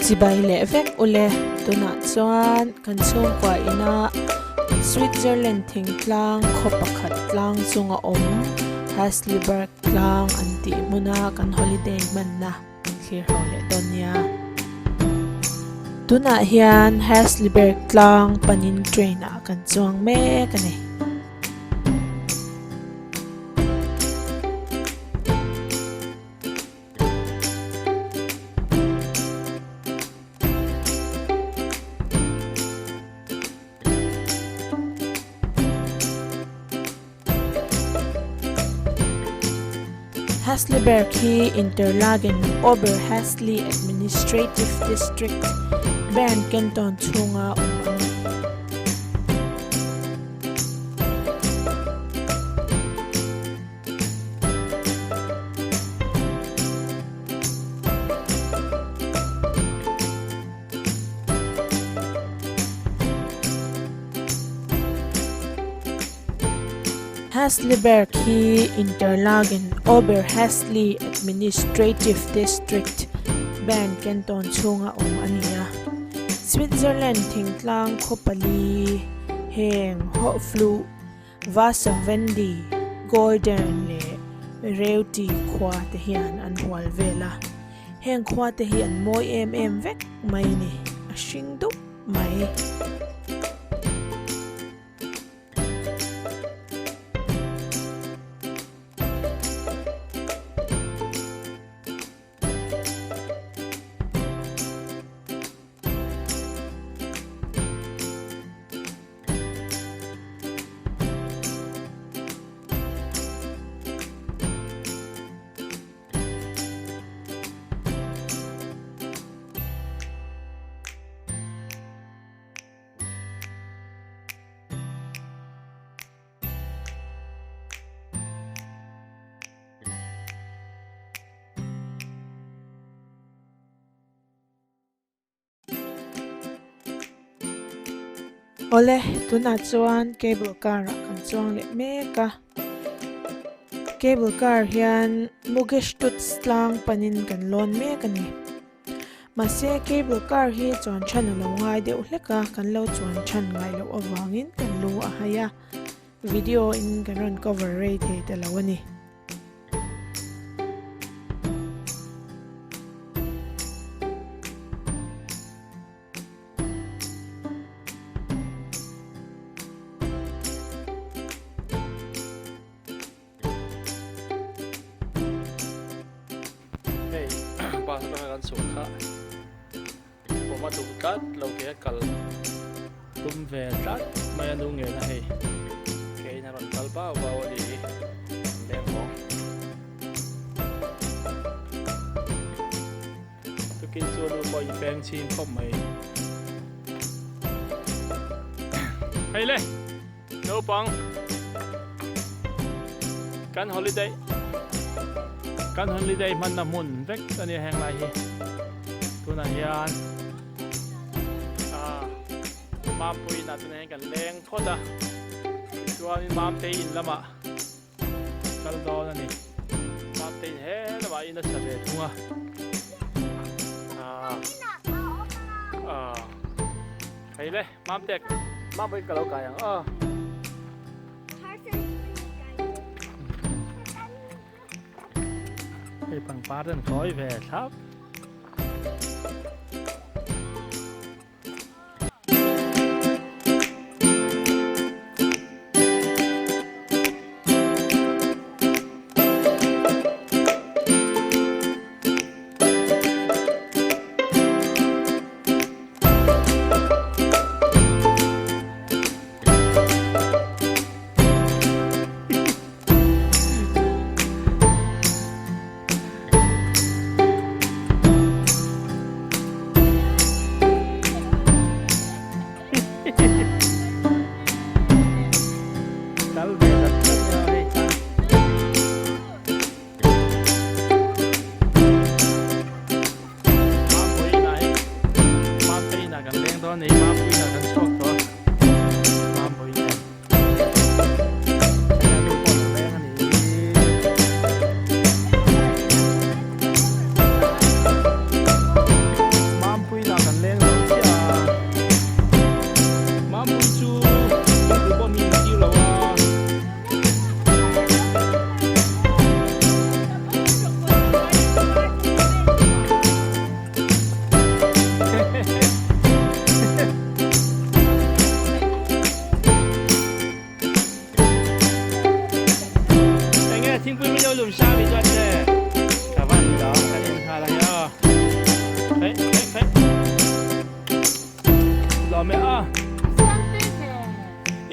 Chibai leh vek ule, tunah chuan kan chhungkua ina Switzerland thingtlang khaw pakhat tlang chunga awm Hasliberg tlang an tih hmuna kan holiday hmanna kan thlir ho leh dawn nia. Tunah hian Hasliberg tlang panin train ah kan chuang mek a ni. Hasliberg hi Interlaken Oberhasli Administrative District, Bern Canton chhunga awm a ni. Hasliberg hi Interlaken Oberhasli Administrative District, Bern Canton chhunga awm a ni a. Switzerland thingtlang khaw pali heng Hohfluh, Vasavendi, Golden leh Reuti khua te hian an hual vel a, heng khua te hi an mawi em em vek mai a ni, a hring dup mai. Awle, tunah chuan cable car ah kan chuang leh mek a. Cable car hian Mugeshtutz tlang panin kan lawn mek a ni. Mahse, cable car hi chuan than a lo ngai deuh hlek a, kan lo chuan than ngai loh avangin kan lu a hai a. Video in kan rawn cover rei thei ta lo a ni. Hei bus atanga kan chhuk kha awm a duh tlat lo ke a kal tum ve tlat mai a nu ngena hei ke in a rawn kal bau bau a nih hi an leng haw tukin chu a nu pawh in feng chhing khawp mai hei le. Naupang kan holiday kan holiday hmanna hmun vek a nia heng lai hi tunah hian ah Mampui inah tunah hian kan leng phawt a tichuanin Mamtei in lamah kal dawn a ni Mamtei in he lamah in a sa ve thung a ah ah hei le. Mamtek, Mampui ka lo kai ang aw. Hei pangpar te an kawi ve thlap.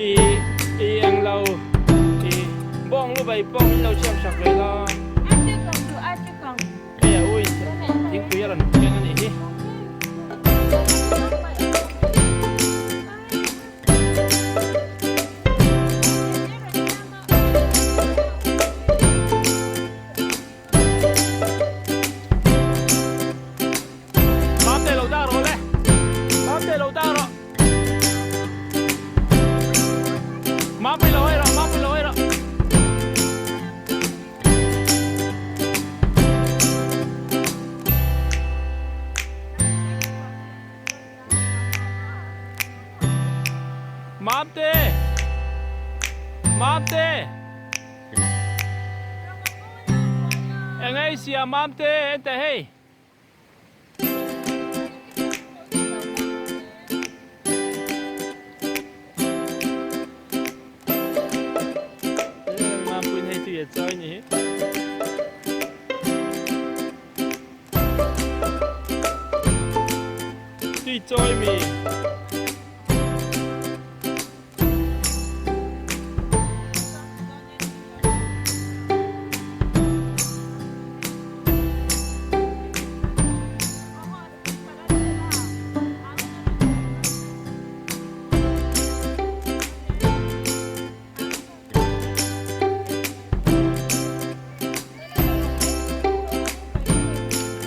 I i englo i bawng lu bai pawh min lo siam sak ve la. Hei a ui thingpui a rawn keng a nih hi. Mamte lo dah rawh le. Mamte lo dah rawh. Mampui lo ei rawh, Mampui lo ei rawh. Mamte! Mamte! Engei sia Mamte en teh hei. Mampuiin hei tui a chawi ni hi. Tui chawi mi.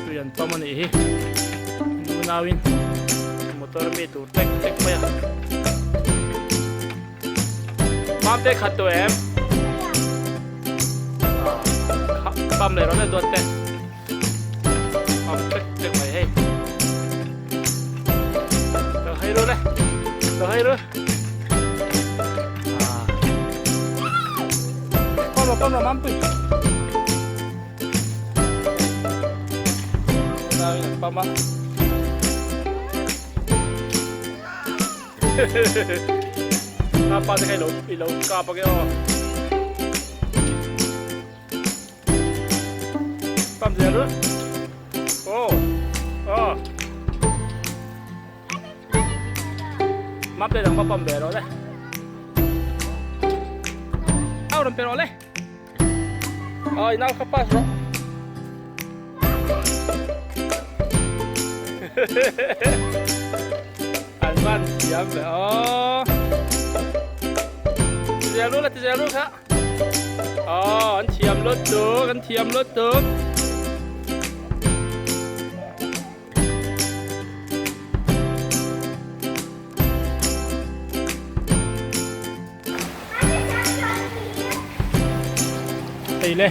Tui an pam a nih hi unauin motor mi tur tek tek mai a. Mamte khat tawh em? Pam leh rawh le duat te. Pam tek tek mai hei. Lo hei ru le. Lo hei ru. Pam lo pam lo mampui. Pam a. Apa te kha i lo kap ake aw. Pam zel ru. Oh. Oh. Map le dang pa pam ve rawh le. Au ram pe rawh le. Oi nau kha pass rawh. An van thiam ve aw. Ti zel ru la ti zel ru kha. Aw an thiam lut tuk an thiam lut tuk. Hei le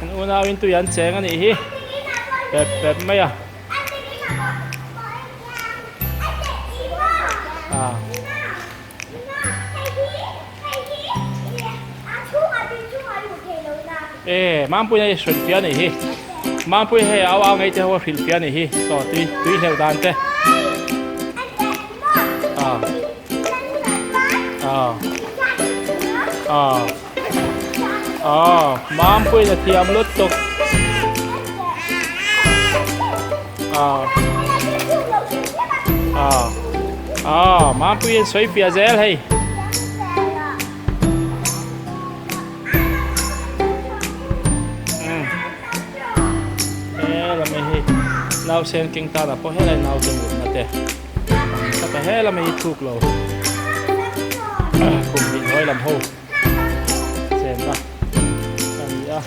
an unauin tui an cheng a nih hi pep pep mai a ah e Mampui hei hrilh fiah a nih hi Mampui hei au au ngei te ho a hrilh fiah a nih hi saw tui tui hleuh dan te ah ah ah ah Mampui na thiam lutuk ah ah ah Mampui an sawi fiah zel hei he lamah hi nausen keng tan ah pawh helai naute mutna te Taka he lam hi thuk lo kum hnih hnuai lam ho chenna a ni a.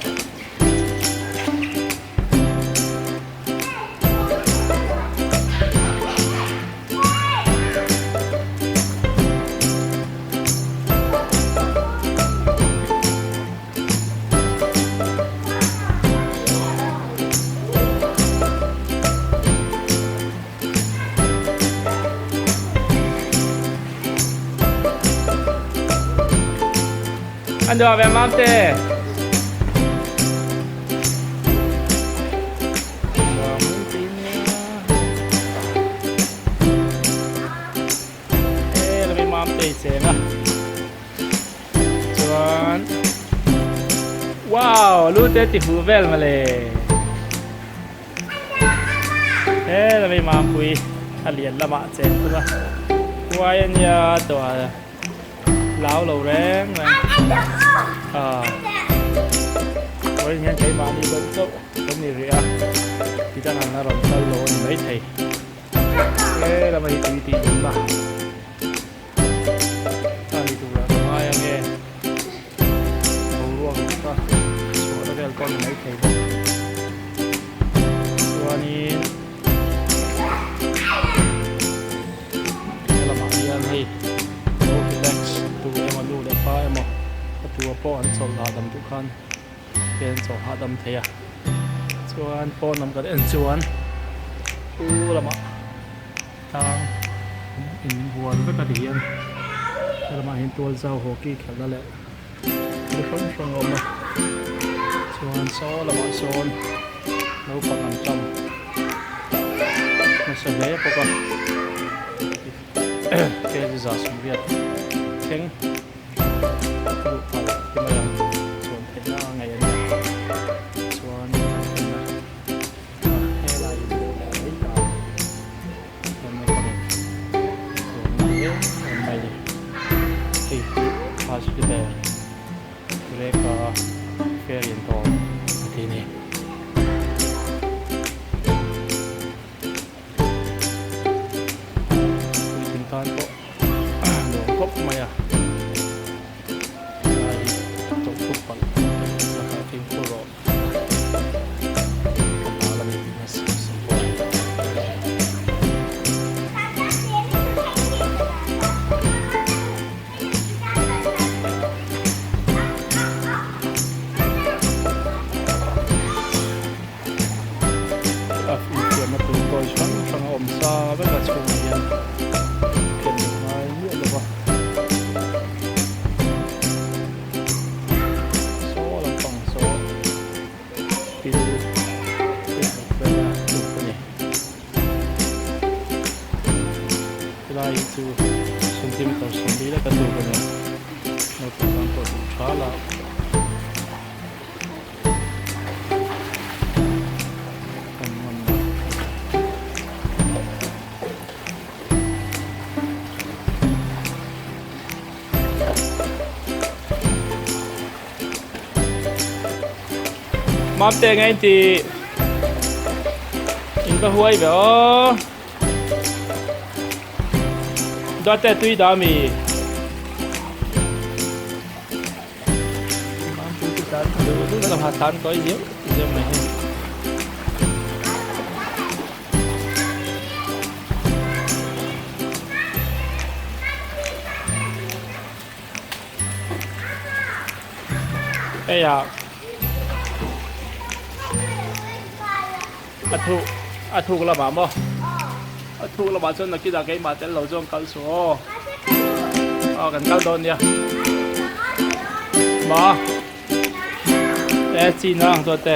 An duh ve mam te. E la mam te cheng a. Chuan Wow, lu te ti hu vel male. He lamei Mampui a lian lamah chen thung a, huai a nia tawh a Hlau lo reng reng. Ah. Vawiin hian keimahni deuh chauh kan ni rih a, tidang an la rawn kal lo a ni maithei. He lama hi tui tih dumna a ni tur ah ka ngai ange. Boruak luka chhuahna vel pawh a ni maithei bawk. Chuanin he lamah hian hei lo relax tur emaw nu leh pa emaw a tua pawh an chawlh hahdam duh khan te an chawlh hahdam thei a chuan pawn lam kan en chuan u lamah tlang in hual vek a ti hian he lamah hian tual zau hockey khelhna leh thil hrang hrang a awm a chuan saw lamah sawn naupang an tam nasa hle bawk a kg 180 thleng luh phal ti mai ang chuan theihna a ngaih a nia chuan kan enna helai hi chu leh mai ta chuan naupangin chuan ngah em em mai ni hei hi hospital Reka Fairy dawr a ti a ni. Puitling tan pawh nuam khawp mai a helai hi chawlhthuk palh lakah fimkhur rawh ka hna la ni business pawh a ni. A infiamna tur toy hrang hrang a awm sa vek a chhungah hian ken ngai miah lo va saw lampang saw pil pil vel a tuk a ni. Helai hi chu centimeter 40 lek a tuk a nia naupang tan pawh duh tha la kan ngam lo. Mamte nge in ti in va huai ve aw Dawte tui dah mi Tan kawi zeuh zeuh mai hi. Hei ah a thuk a thuk lamah maw a thuk lamah chuan nakinah keimah tel lo chuan kal suh aw aw kan kal dawn nia maw e chin ang chuan te.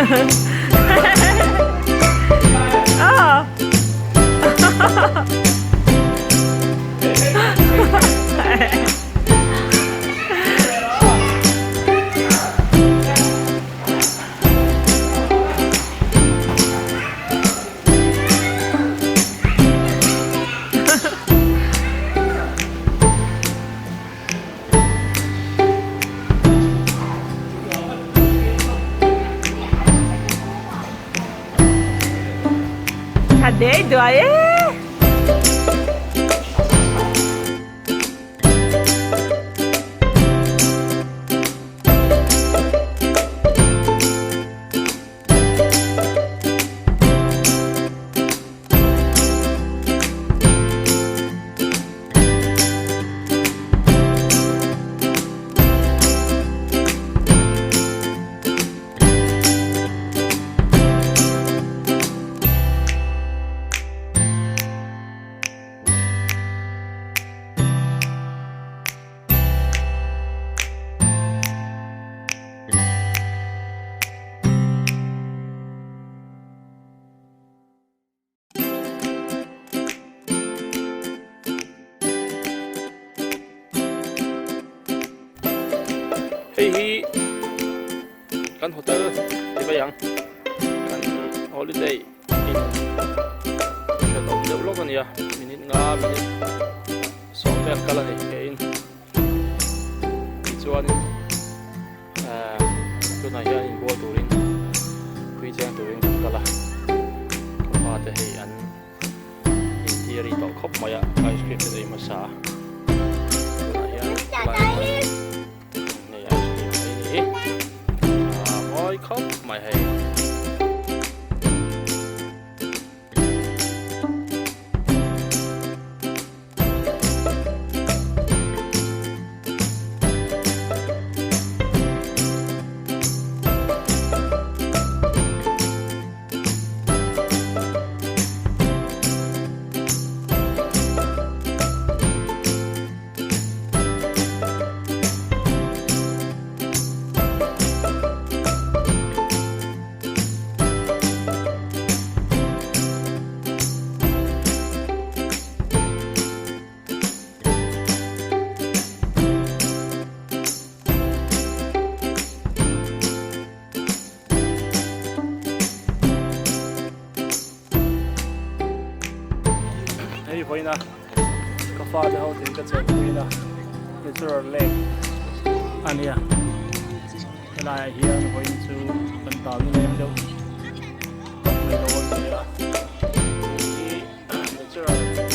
Aw. Tha dei duai e. Hei hi kan hotel ti mai ang kan holiday in thenawm deuh lawk a nia minute nga minute sawm vel kal a ni keiin tichuanin Ehh tunah hian inbual turin tui cheng turin kan kal a ka pa te hei an inti ri tawh khawp mai a ice cream te ei hmasa a tunah hian hei ice cream ei ni hi a mawi khawp mai hei. Hei vawiina ka fate ho tin ka chawlhpuina natural lake a nia helaiah hian vawiin chu kan tal ni leng deuh tawp mai lo a ni a hei hi natural.